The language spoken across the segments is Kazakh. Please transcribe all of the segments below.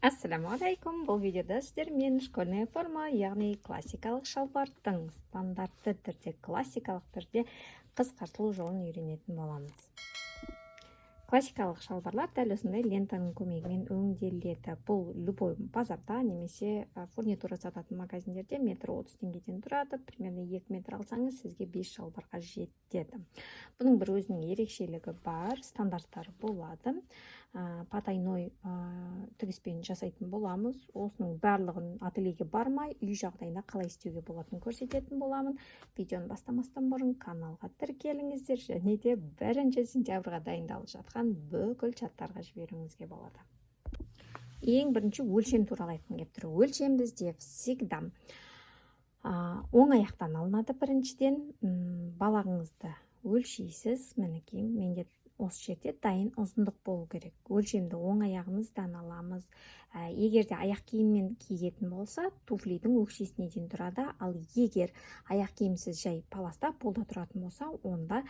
Ассалаумағалейкум! Бұл видеода сіздермен школьная форма, яғни классикалық шалбардың стандартты түрде, классикалық түрде қысқартылу жолын үйренетін боламыз. Классикалық шалбарлар дәл осындай лентаның көмегімен өңделеді. Бұл любой базарда немесе фурнитура сататын магазиндерде метр 30 теңгеден тұрады. Примерно 2 метр алсаңыз, сізге 5 шалбарға жетеді. Бұның бір өзінің ерекшелігі бар, стандарттары болады. Потайной тігіспен жасайтын боламыз. Осының барлығын ательеге бармай, үй жағдайында қалай істеуге болатынын көрсететін боламын. Видеоны бастамастан бұрын каналға тіркеліңіздер және де 1 сентябрьға дайындалып жатқан бүкіл чаттарға жіберуіңізге болады. Ең бірінші өлшем туралы айтқым келіп тұр. Өлшем бізде всегда оң аяқтан алынады. Біріншіден, балағыңызды өлшейсіз. Мінекей, менде осы жерде дайын ұзындық болу керек. Өлшемді оң аяғымыздан аламыз. Егер де аяқ киіммен киетін болса, туфлидің өкшесіне дейін тұрады. Ал егер аяқ киімсіз, жай паласта, полда тұратын болса, онда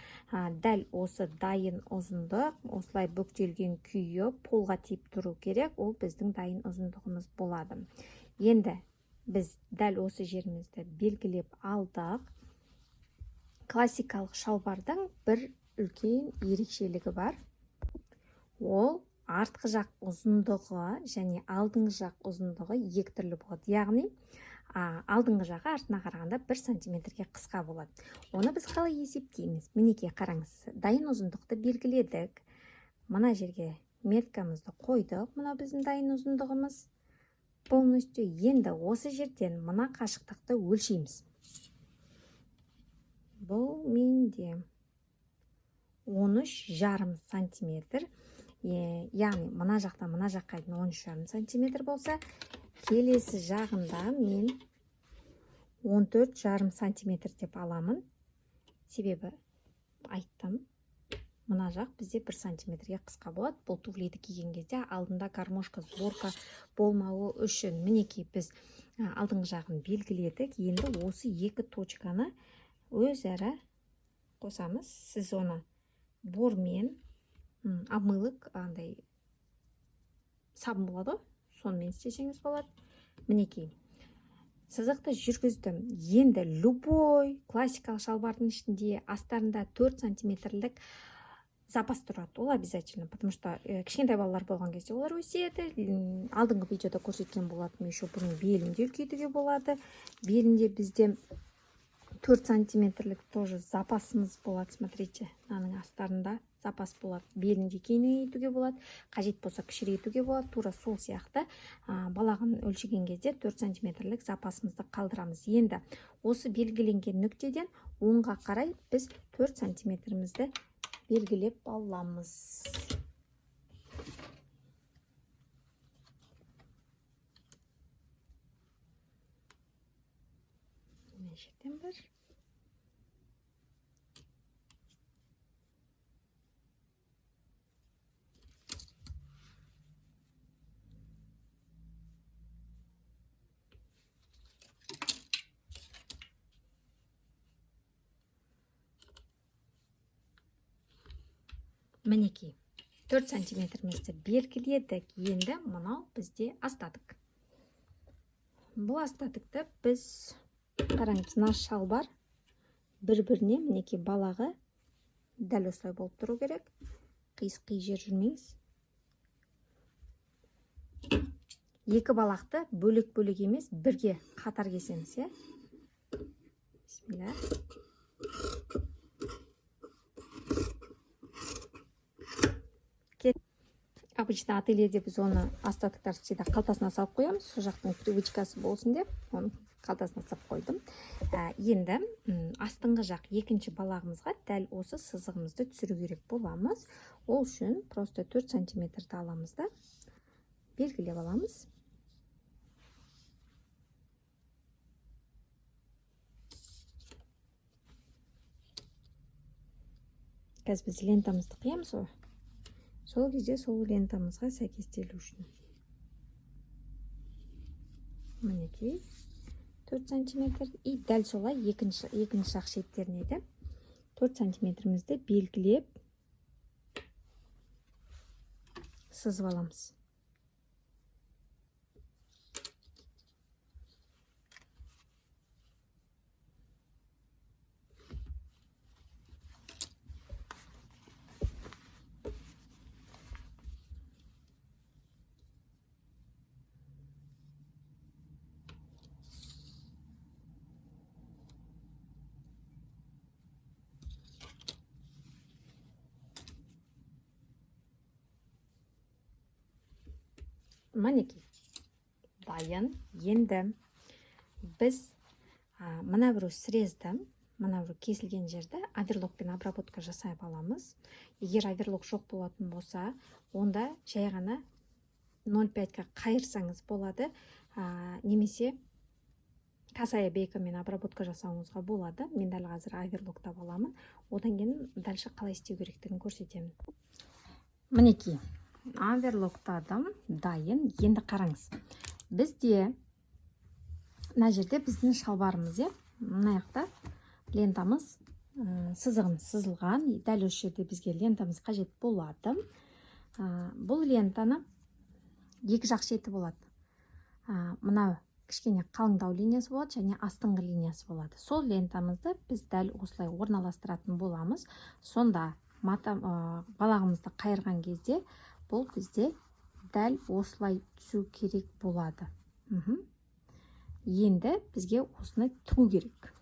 дәл осы дайын ұзындық осылай бүктелген күйі полға тиіп тұру керек. Ол біздің дайын ұзындығымыз болады. Енді біз дәл осы жерімізді белгілеп алдық. Классикалық шалбардың бір үлкен ерекшелігі бар: ол артқы жақ ұзындығы және алдыңғы жақ ұзындығы екі түрлі болады, яғни алдыңғы жағы артына қарағанда 1 сантиметрге қысқа болады. Оны біз қалай есептейміз? Мінекей, қараңыз, дайын ұзындықты белгіледік, мына жерге меткамызды қойдық. Мынау біздің дайын ұзындығымыз полностью. Енді осы жерден мына қашықтықты өлшейміз. Бұл менде 13,5 сантиметр, яғни мына жақтан мына жаққа дейін 13,5 сантиметр болса, келесі жағында мен 14,5 сантиметр деп аламын. Себебі айттым, мына жақ бізде 1 сантиметрге қысқа болады. Бұл туфлиді киген кезде алдында гармошка, сборка болмауы үшін. Мінекей, біз алдыңғы жағын белгіледік. Енді осы екі точканы өзара қосамыз. Сіз оны бормен, обмылок, андай сабын болады ғой, сонымен істесеңіз болады. Мінекей, сызықты жүргіздім. Енді любой классикалық шалбардың ішінде, астарында 4 сантиметрлік запас тұрады. Ол обязательно, потому что кішкентай балалар болған кезде олар өседі. Алдыңғы видеода көрсеткен болатынмын еще, бұның белін де үлкейтуге болады. Белінде бізде 4 сантиметрлік тоже запасымыз болады. Смотрите, мынаның астарында запас болады. Белін де кеңейтуге болады, қажет болса, кішірейтуге болады. Тура сол сияқты балағын өлшеген кезде 4 сантиметрлік запасымызды қалдырамыз. Енді осы белгіленген нүктеден оңға қарай біз 4 сантиметрімізді белгілеп аламыз. Мына жерден бір, мінекей, 4 сантиметрімізді белгіледік. Енді мынау бізде остаток. Бұл остатокты біз, қараңыз, мына шалбар бір біріне, мінекей, балағы дәл осылай болып тұру керек. Қисық жер жүрмеңіз. Екі балақты бөлек бөлек емес, бірге қатар кесеміз, иә. Бисмилля. Обычно ательеде біз оны, остатоктарды, всегда қалтасына салып қоямыз, сол жақтың привычкасы болсын деп, оны қалтасына салып қойдым. Енді астыңғы жақ екінші балағымызға дәл осы сызығымызды түсіру керек боламыз. Ол үшін просто 4 сантиметрді аламыз да, белгілеп аламыз. Қазір біз лентамызды қиямыз ғой, сол кезде сол лентамызға сәйкестелу үшін. Мінекей, 4 сантиметр. И дәл солай екінші жақ шеттеріне де 4 сантиметрімізді белгілеп, сызып аламыз. Мінекей, дайын. Енді біз мына біреу срезді, мына біреу кесілген жерді оверлокпен обработка жасап аламыз. Егер оверлок жоқ болатын болса, онда жай ғана 0,5-қа қайырсаңыз болады, немесе косая бейкамен обработка жасауыңызға болады. Мен дәл қазір оверлоктап аламын, одан кейін дальше қалай істеу керектігін көрсетемін. Мінекей, оверлоктадым, дайын. Енді қараңыз, бізде мына жерде біздің шалбарымыз, иә, мына жақта лентамыз, сызығымыз сызылған. Дәл осы жерде бізге лентамыз қажет болады. Бұл лентаны екі жақ шеті болады. Мына кішкене қалыңдау линиясы болады және астыңғы линиясы болады. Сол лентамызды біз дәл осылай орналастыратын боламыз. Сонда мата, балағымызды қайырған кезде бұл бізде дәл осылай түсу керек болады. Енді бізге осыны тігу керек.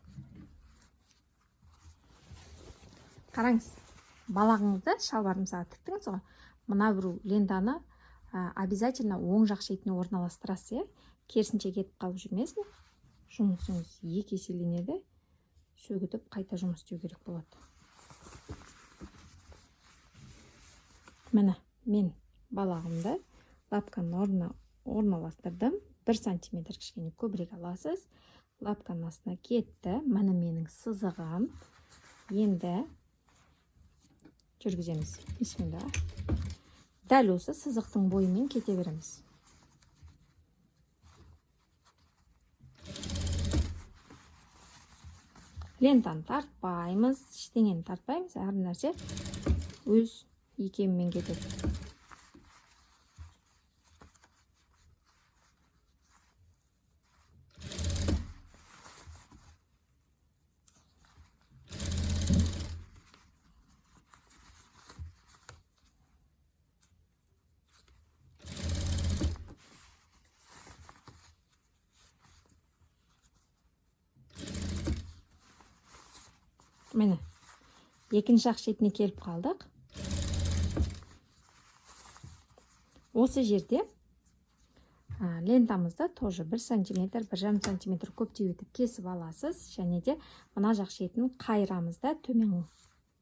Қараңыз, балағыңызды, шалбарды мысалы тіктіңіз ғой, мына бір лентаны обязательно оң жақ шетіне орналастырасыз, иә, керісінше кетіп қалып жүрмесін, жұмысыңыз екі еселенеді, сөгітіп қайта жұмыс істеу керек болады. Міне, мен балағымды лапканың орнына орналастырдым. 1 сантиметр кішкене көбірек аласыз. Лапканың астына кетті. Міне менің сызығым. Енді жүргіземіз. Бисмилля. Дәл осы сызықтың бойымен кете береміз. Лентаны тартпаймыз, ештеңені тартпаймыз, әр нәрсе өз икемімен кетеді. Міне, екінші жақ шетіне келіп қалдық. Осы жерде лентамызды тоже 1 сантиметр, 1,5 сантиметр көптеу етіп кесіп аласыз. Және де мына жақ шетін қайырамыз да төмен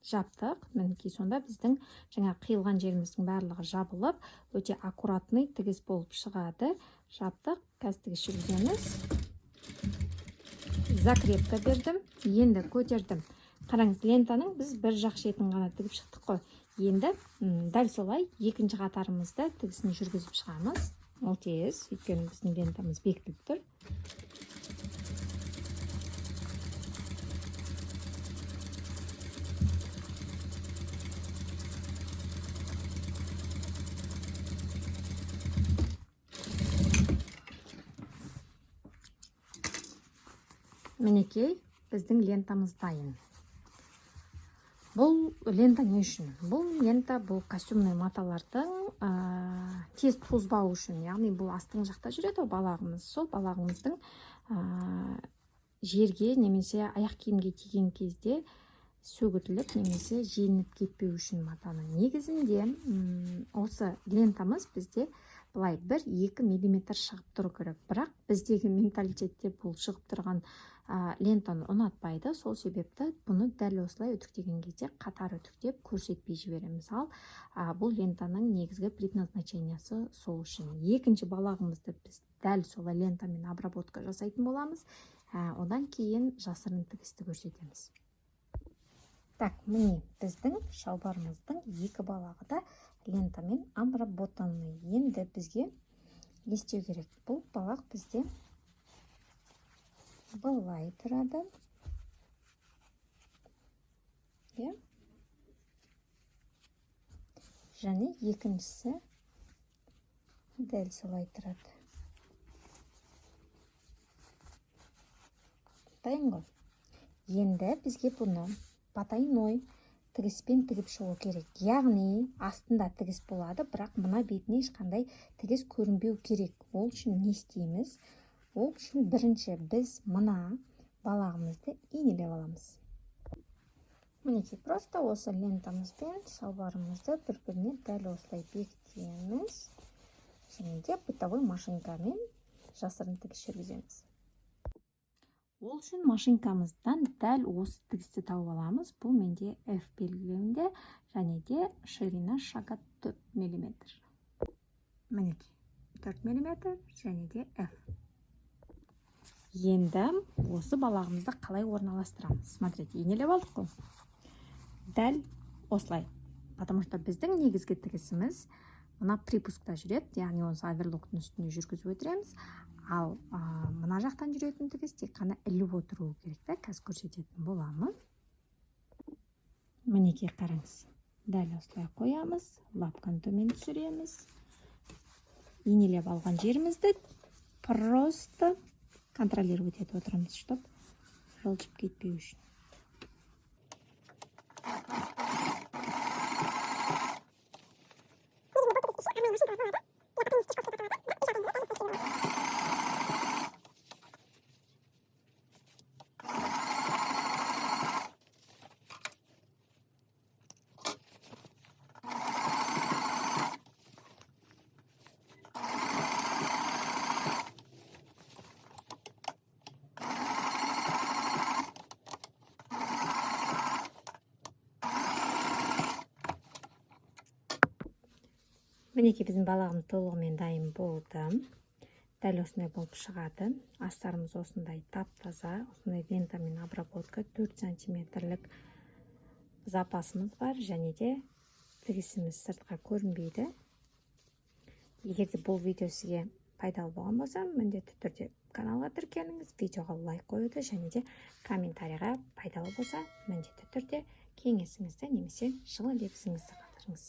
жаптық. Мінекей, сонда біздің жаңа қиылған жеріміздің барлығы жабылып, өте аккуратный тігіс болып шығады. Жаптық, қазір тігіс жүргіземіз. Закрепка бердім, енді көтердім. Қараңыз, лентаның біз бір жақ шетін ғана тігіп шықтық қой. Енді дәл солай екінші қатарымызды тігісін жүргізіп шығамыз. Ол тез, өйткені біздің лентамыз бекітіліп тұр. Мінекей, біздің лентамыз дайын. Бұл лента не үшін? Бұл лента бұл костюмный маталардың тез тозбау үшін, яғни бұл астыңғы жақта жүреді ғой балағымыз. Сол балағымыздың жерге немесе аяқ киімге тиген кезде сөгітіліп немесе желініп кетпеу үшін матаның. Негізінде осы лентамыз бізде былай 1-2 миллиметр шығып тұру керек. Бірақ біздегі менталитетте бұл шығып тұрған лентаны ұнатпайды. Сол себепті бұны дәл осылай үтіктеген кезде қатар үтіктеп көрсетпей жібереміз. Ал бұл лентаның негізгі предназначениясы сол үшін. Екінші балағымызды біз дәл солай лентамен обработка жасайтын боламыз. Одан кейін жасырын тігісті көрсетеміз. Так, міне біздің шалбарымыздың екі балағы да лентамен обработанный. Енді бізге не істеу керек? Бұл балақ бізде былай тұрады. Иә. Және екіншісі дәл солай тұрады. Дайын ғой. Енді бізге бұны потайной тігіспен тігіп шығу керек. Яғни астында тігіс болады, бірақ мына бетіне ешқандай тігіс көрінбеу керек. Ол үшін не істейміз? Ол үшін бірінші біз мына балағымызды инелеп аламыз. Мінекей, просто осы лентамызбен шалбарымызды бір-біріне дәл осылай бекітеміз. Және де бытовой машинкамен жасырын тігіс жүргіземіз. Ол үшін машинкамыздан дәл осы тігісті тауып аламыз. Бұл менде F белгілеуінде және де ширина шага 4 миллиметр. Мінекей, 4 миллиметр және де F. Енді осы балағымызды қалай орналастырамыз? Смотрите, инелеп алдық қой, дәл осылай, потому что біздің негізгі тігісіміз мына припускта жүреді, яғни осы оверлоктың үстіне жүргізіп өтіреміз. Ал мына жақтан жүретін тігіс тек қана іліп отыруы керек та. Қазір көрсететін боламын. Мінекей, қараңыз, дәл осылай қоямыз, лапканы төмен түсіреміз. Инелеп алған жерімізді просто контролировать етіп отырамыз, чтобы жылжып кетпеу үшін. Мінекей, біздің балағымыз толығымен дайын болды. Дәл осындай болып шығады. Астарымыз осындай тап таза, осындай лентамен обработка, 4 сантиметрлік запасымыз бар және де тігісіміз сыртқа көрінбейді. Егер де бұл видео сізге пайдалы болған болса, міндетті түрде каналға тіркеліңіз, видеоға лайк қоюды және де комментарийға пайдалы болса, міндетті түрде кеңесіңізді немесе жылы лебізіңізді қалдырыңыз.